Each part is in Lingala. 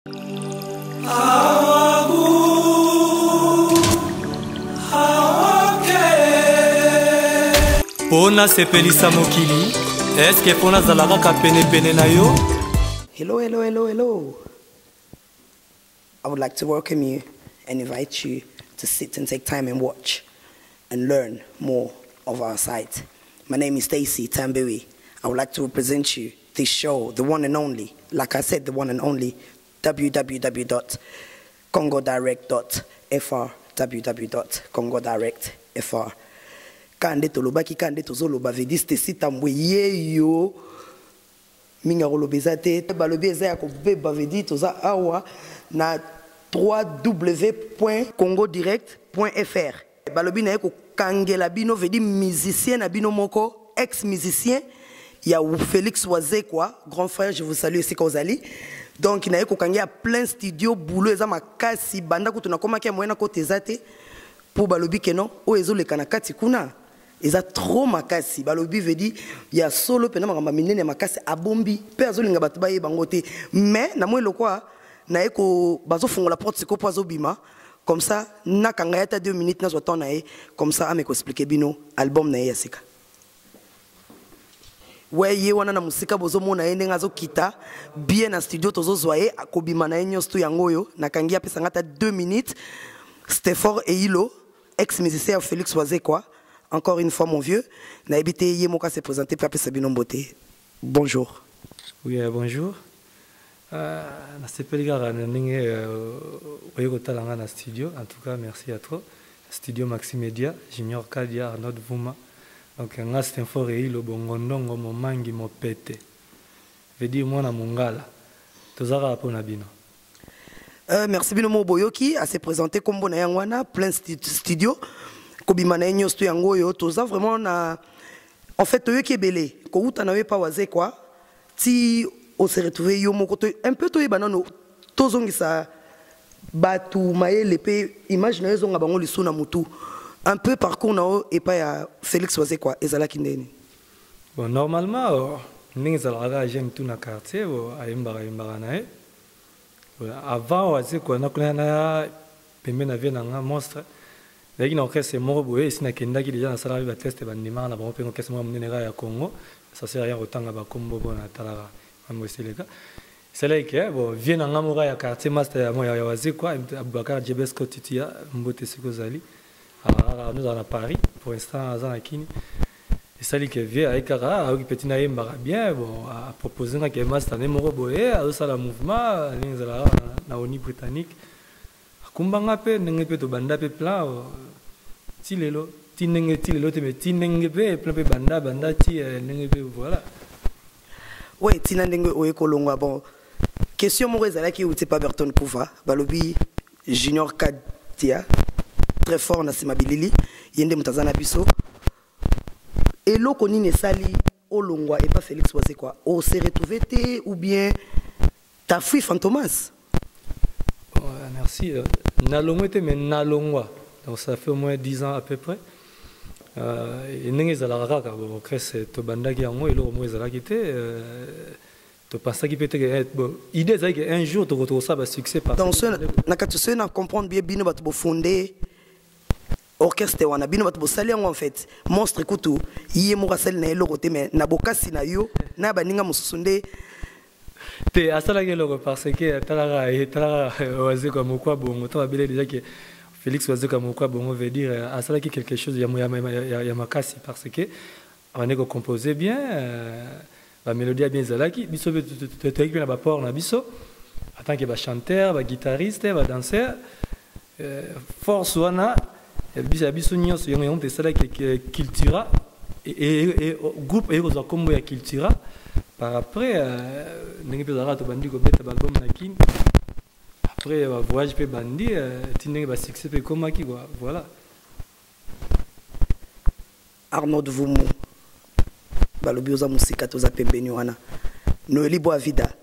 Mpo nasepelisa mokili, eske mpo nazala kaka penepene na yo? Hello, hello, hello, hello. I would like to welcome you and invite you to sit and take time and watch and learn more of our site. My name is Stacy Tambui. I would like to present you this show, the one and only, like I said, the one and only www.congodirect.fr, www.congodirect.fr. Ka nde tolobaki, ka nde tozoloba, vedi Stacy Tambwe yeyo mingi akoloba eza te, balobi eza ya kobeba. Vedi toza awa na www.congodirect.fr. Balobi na ye kokangela bino vedi musicien na bino moko, ex musicien ya Félix Wazekwa, grand frère, je vous salue esika ozali. Donc na ye kokangi ya plein studio, boulot eza makasi, banda kutu nakomaki ya moyen na kota eza te, mpo balobi keno oyo ezoleka na kati kuna eza trop makasi. Balobi vedi ya solo mpena makambo ya minene ya makasi abombi mpe azolinga bato bayeba yango te. Mais namoni lokwa naye ko bazofungola porte sikoyo mpo azobima comme ça, nakanga ye ata 2 minutes, nazwa temps na ye comme ça ame koexpliquer bino album na ye ya sika. We ye wana na mosika, bozomona ye ndenge azokita bien na studio, tozozwa ye akobima na ye nyonso tu yango oyo nakangi, apesanga ata 2 minutes. Stefor Eilo, ex musicien ya Félix Wazekwa, encore une fois mon vieux, nayebi te, ye moko ase présenter mpe apesa bino mbote. Bonjour. Oui, bonjour. Nasepeli kaka na ndenge oye kotala nga na studio. En tout cas, merci à toi. Studio Maxi Media, Junior Kadia, Arnaud Vuma. Donc nga Stenfor Eilo Bongondongo Momangi Mopete. Veut dire mwana Mongala. Toza kaka mpona bino. Merci bino mo boyoki ase présenter kombo na yango wana plein studio, kobima na ye nyonso to yango oyo toza vraiment na. En fait, toyoki ebele kowuta na yo epa Wazekwa ti ose retrouve yo moko to un peu toyeba nano, tozongisa bato mayele mpe image na yo ezonga bango lisu na mutu un peu. Parcours na yo epai ya Félix Wazekwa ezalaki ndeni? Bon, normalement, ndenge ezalaka kaka, jeune tout na quartier, bon, ayembaka ayembaka na ye. Avant Wazekwa, nakuna na pembe na vie na nga monstre, nazalaki na orchestre moko boye. Esi nakendaki déjà, nasalaka mpe batest, bandimaka na bango mpe orchestre moko ya monene kaka ya Congo. Ça sert à rien kotanga bakombo mpo natalaka mambo eseleka esalaki ke bon, vie na nga moko ya quartier, master ya Wazekwa, Aboubacar Jebesco Titia, mbote esika ozali, nozala na Paris, pour l'instant aza na Kini. Esali ke vie aye kaka ayoki petit nayembaka bien. Bon, apropose nga ke master ne moko boye azosala mouvement ndenge ezalaka na oni britannique, akumbanga mpe ndenge mpe tobanda mpe plan ti lelo, ti ndenge ti lelo te, mais ti ndenge mpe plan mpe banda banda ti ndenge mpe voilà. We ntina ndenge oye kolongwa. Bon, question moko ezalaki euti pa Berton Kuva, balobi Junior Kadia, très fort na nsima bilili, ye nde moto aza na biso. Eloko nini esali olongwa epa Félix Wazekwa? Ose retrouve te ou bien t'as fui Fantomas? Bon, merci. Nalongwa te, mais nalongwa. Donc ça fait au moins 10 ans à peu près. Ndenge ezalaka kaka, bon, orchestre tobandaki yango, eloko moko ezalaki te. Topasaki mpe te ke bon, idée ezalaki ke un jour tokosala basuccès. Donc na kati, soki na comprendre bien, bino bato bofonde orchestre wana, bino bato bosali yango. En fait, monstre kutu ye moko asali na ye eloko te, mais na bokasi na yo na baninga mosusu nde. Te, asalaki eloko parce que atalaka, etalaka Wazekwa mokwa bongo to babele déjà ke Félix Wazekwa mokwa bongo, veut dire asalaki quelque chose ya makasi parce que abandi kocomposer bien, bamélodie ya bien ezalaki. Biso mpe toyaki mpe na baport na biso en tant que bachanteur, baguitariste, badanseur. Force wana ya biso nyonso, yango mpe esalaki Cultura, groupe eye kozwa nkombo ya Cultura. Par après, ndenge mpe ezalaka, tobandi kobeta baalbum na Kini, après bavoyage mpe bandi ti ndenge basuccès mpe ekomaki quoi, voilà. Arnaud Vumu, balobi oza mosika, toza pembeni wana. Noeli Boavida,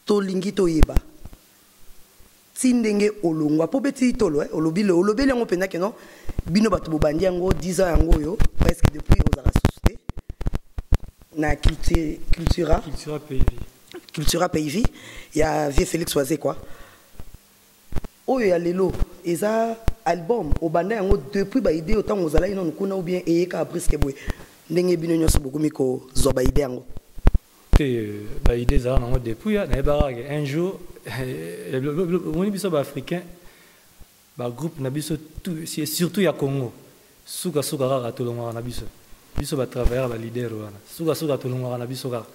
tolingi toyeba ti ndenge olongwa mpo beti tolo, olobi, olobeli yango mpenza keno bino bato bobandi yango 10 ans yango oyo presque depuis ozalaka susu te na cultura. Cultura Pays. Cultura Pays Vie ya vieux Félix Wazekwa. Oyo ya lelo eza album obanda yango depuis ba idée otango ozalaki nanu kuna ou bien eyeka presque boye ndenge bino nyonso bokomi kozwa ba idée yango? Te, ba idée ezala nango depuis nayebaka ke un jour omoni biso ba africain, ba groupe na biso tout, surtout ya Congo, suka suka kaka tolongwaka na biso, biso ba travailleur, ba leader wana, suka suka tolongwaka na biso kaka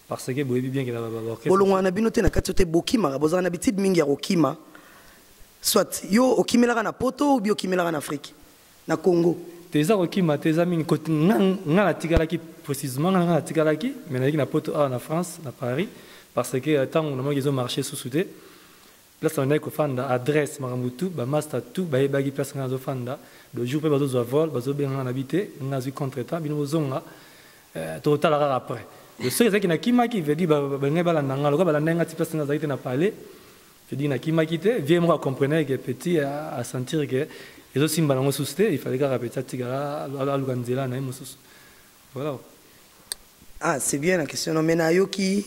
parce que boyebi bien ke na ba orchestre Bolongwaka na bino te na kati te, bokimaka, bozalaka na bitide mingi ya kokima. Soit yo okimelaka na Poto ou bien okimelaka na Afrique, na Congo? Te, eza kokima te, eza mingi nga natikalaki, précisément nga natikalaki, mais nayaki na Poto awa na France, na Paris, parce que ntango namonaki ezomarche susu te place bandaki kofanda, adresse, makambo tout, bamaster tout bayebaki place nga nazofanda. Le jour mpe bazozwa vol, bazobenga nga na bi te, nga nazwi contretemps, bino bozonga, tokotala kaka après. Le soki ezalaki nakimaki, veut dire balingai balanda nga lokola balandai nga ti place nga azalaki te na palais, veut dire nakimaki te. Vieux moko acomprenait que petit asentir que ezosimba nango susu te, il fallait kaka petit atikala, aluka nzela na ye mosusu, voilà. Ah, c'est bien la question. Non, mais nayoki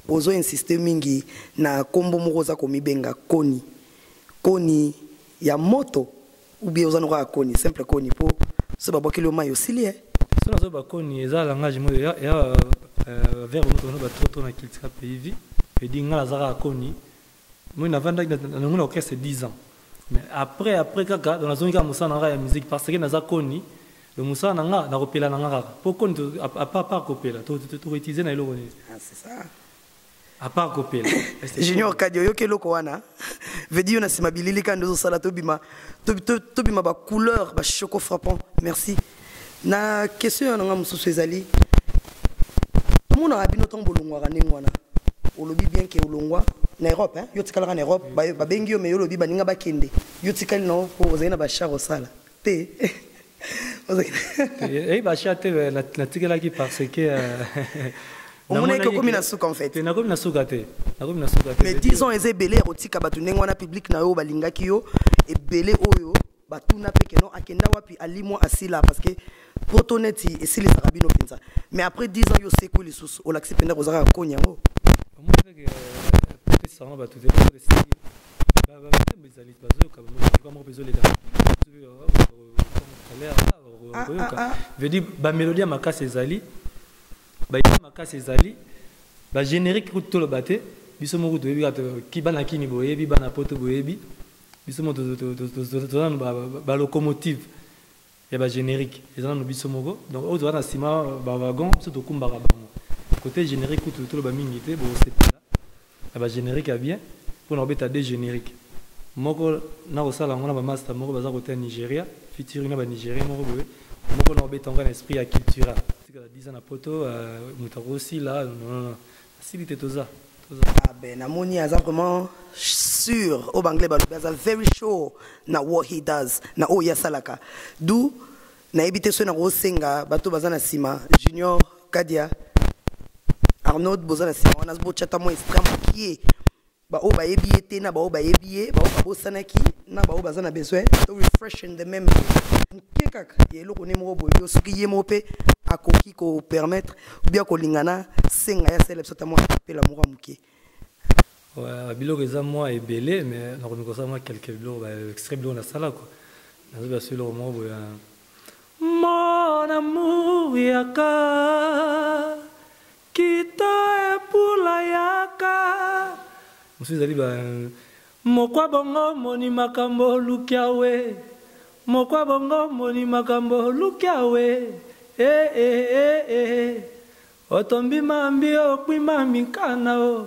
ozo insister mingi na kombo moko oza komibenga Koni. Koni ya moto ou bien oza noko ya Koni, simple Koni po so babwakeli yo mai osili eh. So nazoba Koni eza langage moko ya verbe moko no batroto na Cultura Pays Vie, edi nga naza kaka Koni. Moi navandaki nango na orchestre 10 ans, mais après kaka donc nazongi kaka mosala na nga ya musique parce que naza Koni. Le mosala na nga nakopela na nga kaka po Koni, à part kopela tokoutilize na eloko nini? Ah, c'est ça. À part kopela. Junior Kadi, oyoki eloko wana, veut dire na nsima bilili kaka nde ozosala, tobima bacouleur bachoco frappant. Merci. Na question ya nanga mosusu ezali, tomonaka bino ntango bolongwaka ndenge wana, olobi bien ke olongwa na Europe, hein? Yo tikalaka na Europe, babengi yo, me yo olobi baninga bakende, yo tikali na yo mpo ozali na bachar osala te. Eyi bachar te, natikelaki parce que Omonaki okomi na suka en fait. Te, nakomi na suka te, nakomi na suka te. Mais 10 ans eza ebele ya kotika bato ndenge wana, public na yo balingaki yo ebele, oyo batuna mpe keno akenda wapi, alimwa, asila, parce que poto neti esilisaka bino mpenza. Mais après 10 ans yo osekwi lisusu, olakisi mpenza kozalaka Koni yango. Omonaki bato te, ezali bazoyoka moko mpe ezoleka, veut dire bamélodie ya makasi ezali, baidée makasi ezali, bagénérique kutu toloba te. Biso moko toyebi kaka ki bana kini boyebi, bana Poto boyebi, biso moko toza nanu balocomotive ya bagénérique, eza nanu biso moko. Donc oyo toza na nsima bawagon, biso tokumbaka bango. Côté générique kutu toloba mingi te, bosepela na bagénérique ya bien mpona kobeta deux générique. Moko na kosala yango na bamaster moko baza kote ya Nigeria, featuring na banigérien moko boye. Moko na kobeta yango na esprit ya Cultura. Tikala 10 ans na Poto, moto akosila? Non, asili te, toza. Ah ben, namoni aza vraiment sûr, oyo banglais balobi aza very sure na what he does, na oyo ye asalaka. Du nayebi te soki nakosenga bato baza na nsima, Junior Kadia, Arnaud, boza na nsima wana, botyata mwa extrait mokie, baoyo bayebi ye te na baoyo bayebi ye, baoyo babosanaki na baoyo baza na besoin to refresh in the memory moke kaka ya eloko ne moko boye. Yo soki ye moko mpe akoki kopermettre bien kolingana, senga ya sele biso ta mwa apela moko ya moke. Ouais, biloko eza mwa ebele, mais nakomi kosala mwa quelques biloko, baextrait, biloko nasala quoi. Nazoba so eloko moko boye: Mon amour yaka, kita epula yaka. Mosusu ezali ba mokwa bongo moni makambo lukia we, mokwa bongo moni makambo lukia we, eh, eh, eh, eh. Otombi mambi okpima mikana o.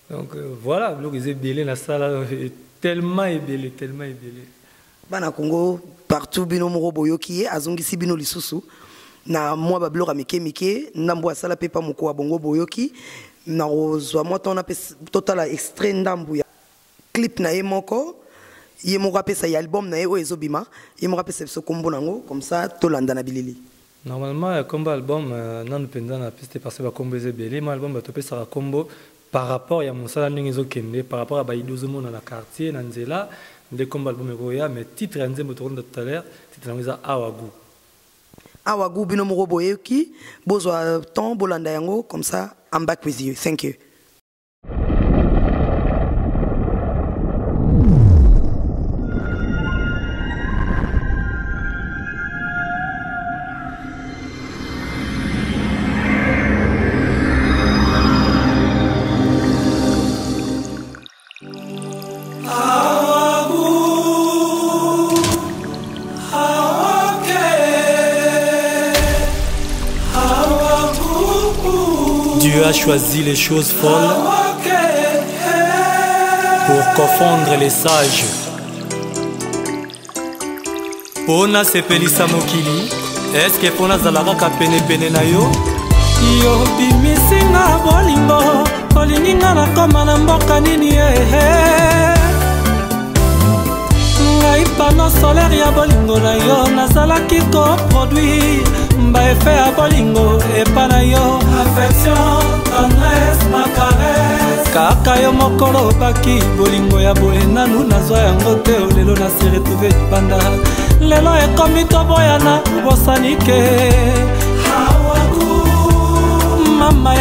Donc voilà, biloko eza ebele nasala, tellement ebele, tellement ebele. Bana Congo partout, bino moko boyoki ye, azongisi bino lisusu na mwa babiloko ya mike mike, ndambo asala mpe pa moko ya bongo. Boyoki, na kozwa mwa ntango mpe totala extrait ndambu ya clip na ye moko, ye moko apesa ya album na ye oyo ezobima, ye moko apesa biso kombo nango, comme ça tolanda na bilili. Normalement ya kombo album nanu mpenza na piste parce que bakombo eza ebele. Ma album bato opesaka kombo par rapport ya mosala ndenge ezokende, par rapport ya baidée ozomona na quartier, na nzela, nde kombo album ekoya. Mais titre ya nzembo tokolanda tout à l'heure, titre yango eza Awa Gu. Awa gu bino moko boyoki, bozwa temps bolanda yango, comme ça I'm back with you. Thank you. Dieu a choisi les choses folles pour confondre les sages. Mpo nasepelisa mokili, eske mpo nazala kaka penepene na yo? Yo bimisi nga bolingo, olingi nga nakoma na mboka nini? Ehe, ngai pano solaire ya bolingo na yo, nazalaki koproduire baefe ya bolingo epa na yo. Affection, tendresse, macaresse, kaka yo moko olobaki bolingo ya boye nanu nazwa yango te. Lelo nasi retrouve libanda, lelo ekomi toboyana, obosani ke mama e.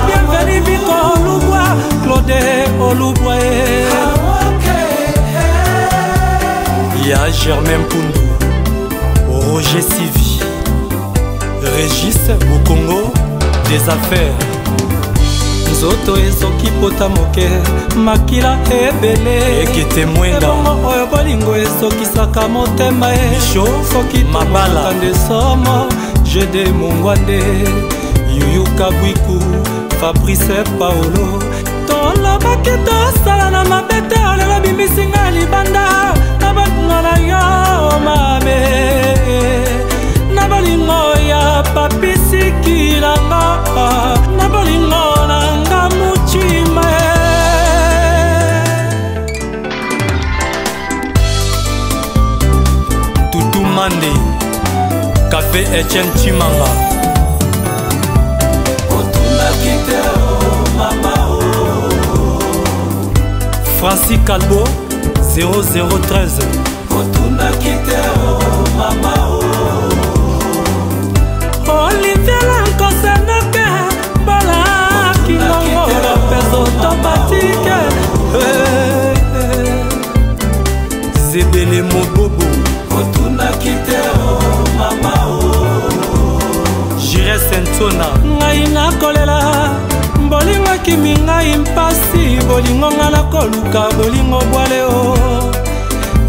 Bienvenue Biko Olubwa, Claude Olubwa e. Ya Germain Mpundu, Roger Sivi, Régis Bokongo des affaires. Nzoto ezoki pota moke, makila ebele Ekete Mwenda. Ebongo oyo bolingo ezokisaka motema e. Micho Soki Mabala. Nde somo jede mongwande Yuyu Kabwiku, Fabrice Paolo, tolobaki tosala na mabe te, lelo bimisi ngai libanda na bolingo na yo mabe, na bolingo ya papisiki nanga, na bolingo nanga muchima. Tutu Mande, Café Etienne Chimanga. Otunaki te o mama o. Francis Calbo 0013. Otunaki te o mama o. Olivier Lankosenoke balaki ngongo lopez automatique. Zebele Mobobo. Otunaki te o mama o. Jires Sentona. Ngai nakolela bolingo ekimi ngai mpasi, bolingo nga nakoluka bolingo bwale o.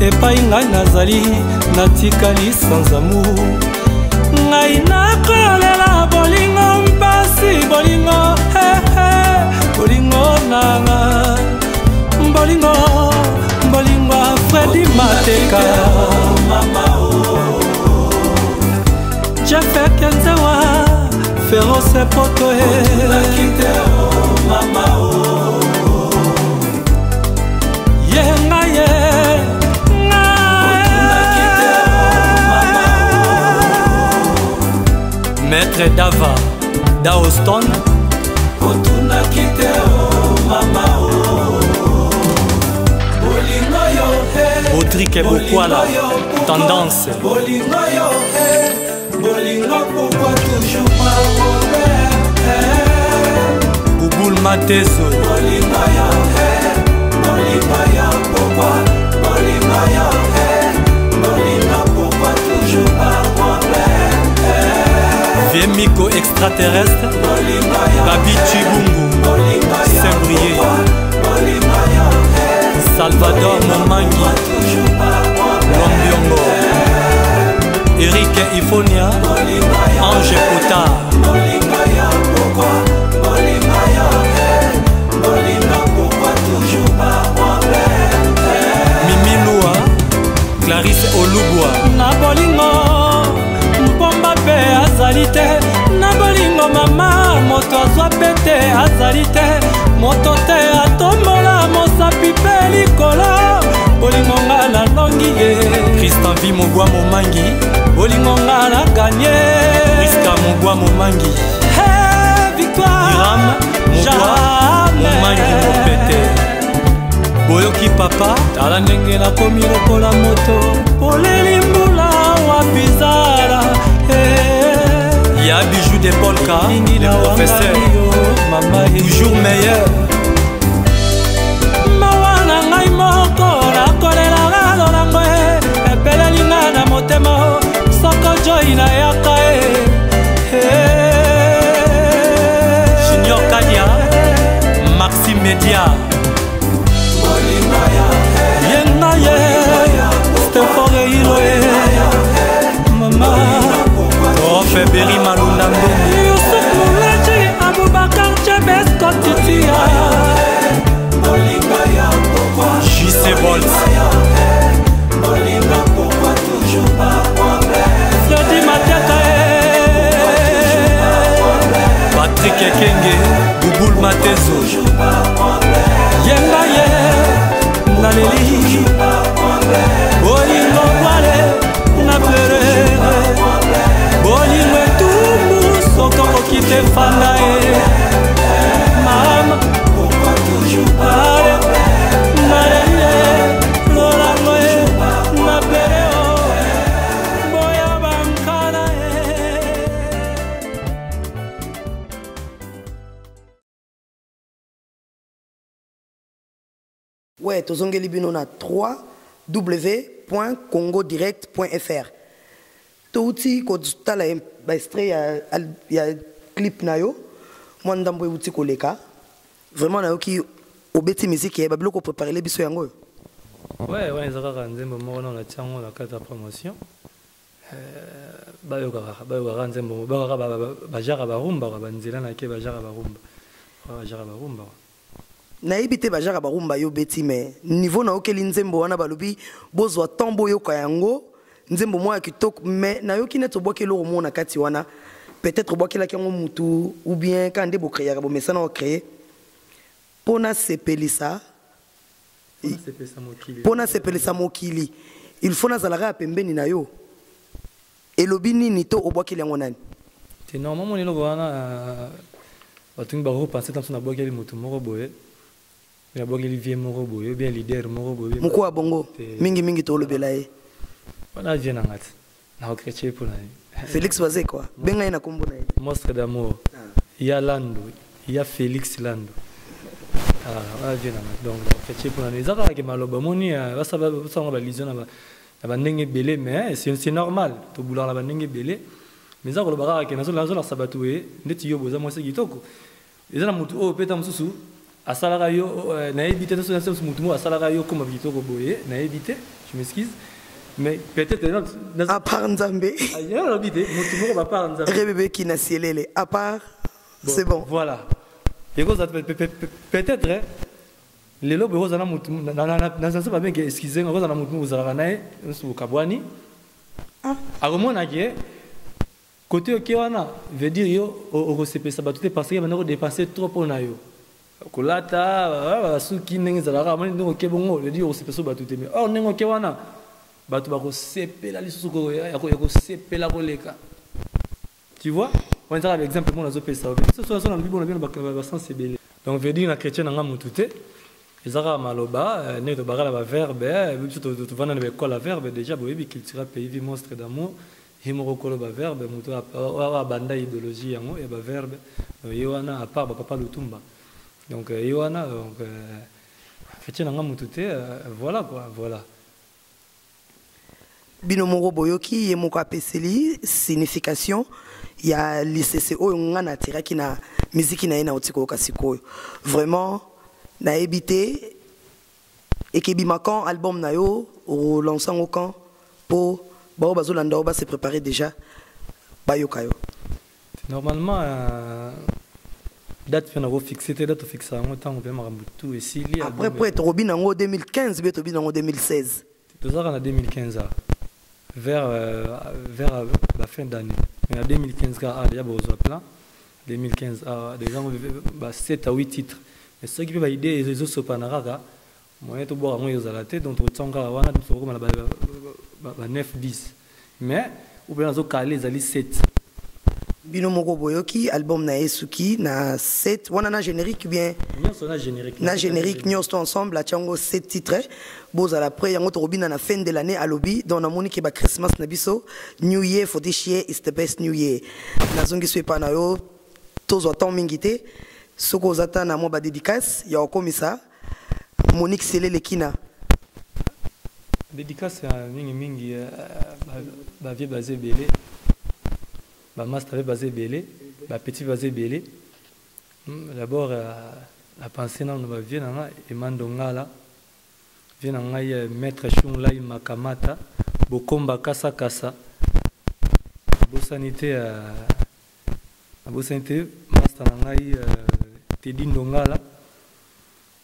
Epai ngai nazali natikali sans amour. Ngai nakolela bolingo mpasi, bolingo eh, eh, bolingo nanga, bolingo bolingo ya Fredi Mateka, Jeff Kenzewa, Ferose Poto e. Ye ngai ye ngai. Maître Dava Daoston. Otunaki te o mama o. Bolingo yo eh. Audric Bokwala, Tendance. Bolingo yo eh. Bolingo pourquoi toujours pas problème eh. Bouboul Matezo. Bolingo yo eh. Bolingo yo pourquoi, bolingo yo eh. Bolingo pourquoi toujours pas problème eh. Viemiko extraterrestre. Bolingo yo Babi Chibungu. Bolingo yo Saint-Brieuc. pourquoi, bolingo yo eh. Salvador Momangi. Pourquoi toujours pas problème Lombiango. Eric Ifonia. Bolingo yo Ange Potard. Bolingo yo pourquoi, bolingo yo eh. Bolingo pourquoi toujours pas problème Mimi Loua, Clarisse Olubwa. Na bolingo mpomba mpe azali te, na bolingo mama moto azwa pe te azali te, moto te atombola mosapi mpe likolo, bolingo nga nalongi ye. Tristan V Mogwa Momangi. Bolingo nga na ganye. Priska Mogwa Momangi. Hey, victoire. Iram Mogwa Jamais. Momangi Mopete. Boyoki Papa. Tala. Tala ndenge nakomi lokola moto poleli mbula wapi zala eh. Ya bijou de polka, le professeur mama toujours meilleur. Mawa na ngai moko nakolelaka lolango e epeleli nga na motema soko joi nayaka e. Junior Kanya, Maxime Media, Yenga ye Stefore Ilo e mama. Prof Berry Malunda Mbongo, Yusuf Mulaji, Abubakar Chebes Kotitia. JC Bolt, Fredi Mateka e. Patrick Ekenge, Bouboul Matezo. Yenga ye naleli bolingo bwale na plere bolingo etumbu soki okoki te fanda e mama ale naleli e lolango e na plere o boya bankana e. Ouais, tozongeli bino na www.congodirects.fr. Touti kotala baextrait ya clip na yo, mwa ndambo euti koleka. Vraiment nayoki obeti musique ya babiloko préparele biso yango oyo. Ouais, eza kaka nzembo moko na natia yango na kati ya promotion. Bayokaka nzembo, bayokaka bajara barumba, banzela na ke bajara barumba, bajara barumba. Nayebi te bajara barumba yo beti, mais niveau naokeli nzembo wana, balobi bozwa temps boyoka yango, nzembo moko ya kitoko. Mais nayoki neti obwaki eloko moko na kati wana, peut-être obwakelaki yango mutu ou bien kaka nde bocréaka, bomesana ocréer mpo nasepelisa. Sepesa mokili. Mpo nasepelisa mokili, il faut nazalaka ya pembeni na yo. Elobi nini to obwakeli yango nani? Te, normalement eloko wana bato mingi bakopense ta mosu nabwakeli motu moko boye, nabwakeli vie moko boye ou bien leader moko boye. Moko ya bongo. Te. Mingimingi tolobela ye. Wana vie nanga te, nakochrétien mpo na ye. Félix Wazekwa, benga ye na nkombo na ye. Monstre d'amour ya Lando, ya Félix Lando. Ah, wana vie nanga, donc nakochrétien mpo na ye. Eza kaka ke maloba omoni basalanga balision na bandenge ebele, mais c'est normal, tobulaka na bandenge ebele. Mais eza koloba kaka ke nazolakisa bato boye ndeti yo boza mwasi kitoko. Eza na motu oyo mpe ta mosusu asalaka yo, nayebi te, motu moko asalaka yo koma kitoko boye, nayebi te, je m'excuse, mais peut-être À part Nzambe. Nalobi te motu moko bapart Nzambe. Rebebe na sielele à part. C'est bon. Voilà, ekozala peut-être lelo boye kozala na motu naza babenge, excuse nga, kozala na motu moko ozalaka na ye mosusu bokabwani, akomonaki ye kote oke wana, veut dire yo okosepelisa bato te parce que banda kodépenser trop mpo na yo, kolata basuki ndenge ezalaka, amoni ndenge oke bongo, veut dire okosepelisa bato te. Mais or ndenge oke wana, bato bakosepela lisusu ya kosepela koleka, tu vois. Wana ezaka baexemple moko nazopesa so na bibo na bino basens ebele. Donc veut dire na chrétien nanga motu te, eza kaka maloba ndenge tobaka na baverbe. Biso tovanda na baekole ya verbe déjà, boyebi Cultura Pays Vie, Monstre d'amour, ye moko kolo baverbe, moto oyo abanda idéologie yango ya baverbe, ye wana, à part bapapa Lutumba. Donc ye wana, donc chrétien nanga motu te, voilà quoi, voilà. Bino moko boyoki, ye moko apeseli signification ya lisese oyo nga natiraki na miziki na ye. Nauti koyoka sikoyo, vraiment nayebi te ekebima quand album na yo, olance yango quand, mpo bao bazolanda oyo base préparer déjà bayoka yo. Normalement date mpe nakofixe te, date ofixe yango ntango mpe makambo tu esili. Après po tokobina yango 2015 be tobina yango 2016? Tozalaka na 2015 a vers la fin d'année, mais na 2015 kaka a déjà bozwa plein 2015 a déjà ba 7 à 8 titres. Mais soki mpe baidée ezosopana kaka, moyen tobwaka yango ezala te, donc tokotiango kaka wana, tokokoma na ba 9 10, mais ou mpe nazokale ezali 7. Bino moko boyoki album na ye suki na 7 wana na générique bien. Nyonso na générique. Na générique nyonso ensemble atia yango 7 titres. Bozala prêt yango tokobina na fin de l'année alobi donc namoni ke ba Christmas na biso New Year for this year is the best New Year. Nazongi so epa na yo tozwa temps mingi te soki oza ta na mwa ba dédicace ya kokomisa Monique Selele Kina. Dédicace ya mingi mingi euh, ba vieux baza ebele ba master mpe baza ebele ba petit baza ebele hmm, d'abord euh, na pensé nano ba vieux na nga Emando Ngala vieux na ngai euh, maître Shunglai Makamata Bokomba Kasa Kasa nabosani te nabosani te master na ngai Teddy Ndongala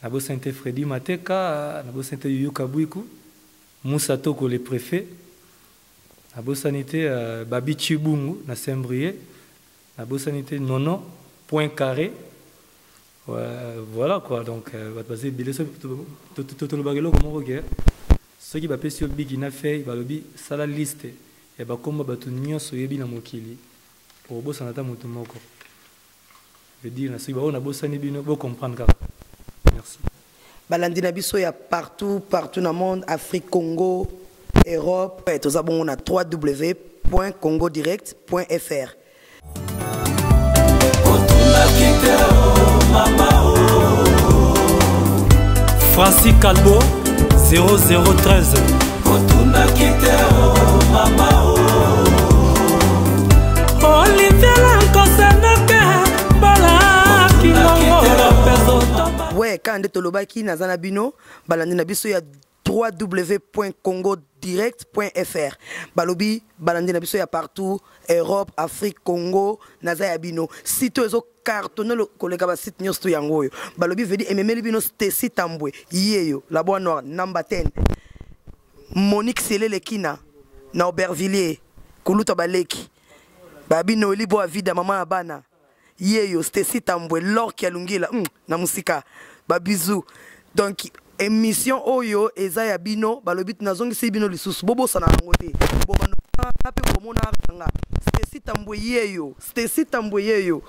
nabosani te Freddy Mateka nabosani te Yuyu Kabwiku Moussa Toko le préfet nabosani te uh, Babi Chibungu na Saint-Brieuc nabosani te Nono Point Carré ouais, voilà quoi donc euh, bato baza ebele tolobaka eloko moko ke soki bapesi yo biki na feuille balobi sala liste ya bakombo bato nyonso oyebi na mokili okobosana ata moto moko veut dire na soki baoyo nabosani bino bocomprendre kaka merci Balandi na biso ya partout partout na monde Afrique Congo Europe eh, toza bongo na www.congodirects.fr otunaki te o mama o Francis Calbo 0013 otunaki te o mama o Olivier Lankosanake Bala Kingongo Ouais, quand nde tolobaki naza na bino balandi na biso ya www.congodirects.fr balobi balandi na biso ya partout Europe Afrique Congo naza ya bino site oyo ezo cartonne koleka ba site nyonso to yango oyo balobi vedi ememeli bino Stacy Tambwe yeyo la boîte noire number 10 Monique Selele Kina na Aubervilliers kuluta baleki babi Noeli Boa Vida mama ya bana yeyo Stacy Tambwe Lorki Alungila na musika ba bisous donc émission oyo eza ya bino balobi nazongisi bino lisusu bobosana yango te bobanda mpe komona nga Stacy Tambwe yeyo Stacy Tambwe yeyo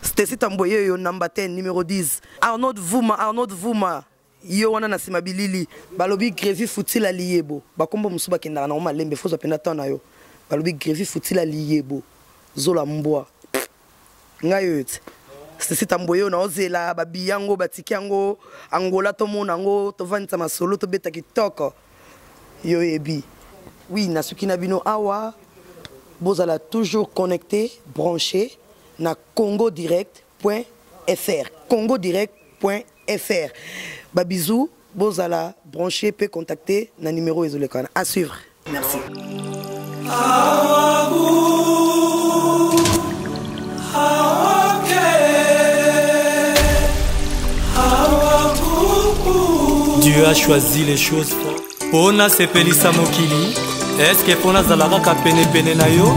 Stacy Tambwe yeyo number 10 numéro 10 Arnaud Vuma Arnaud Vuma yo wana na sima bilili balobi Grevi Futila Liyebo bakombo mosusu bakendaka nango malembe fozwa mpenza temps na yo balobi Grevi Futila Liyebo zola mbwa ngai oyo te Stacy Tambwe oyo naozela babiye yango batiki yango Angola tomona yango tovandisa masolo tobeta kitoko yo oyebi oui nasuki na bino awa bozala toujours connecté branché na congodirects.fr congodirects.fr ba bisous bozala branché pe contacté na numéro ezoleka wana à suivre merci Dieu a choisi les choses mpo nasepelisa mokili eske mpo nazala kaka penepene na yo?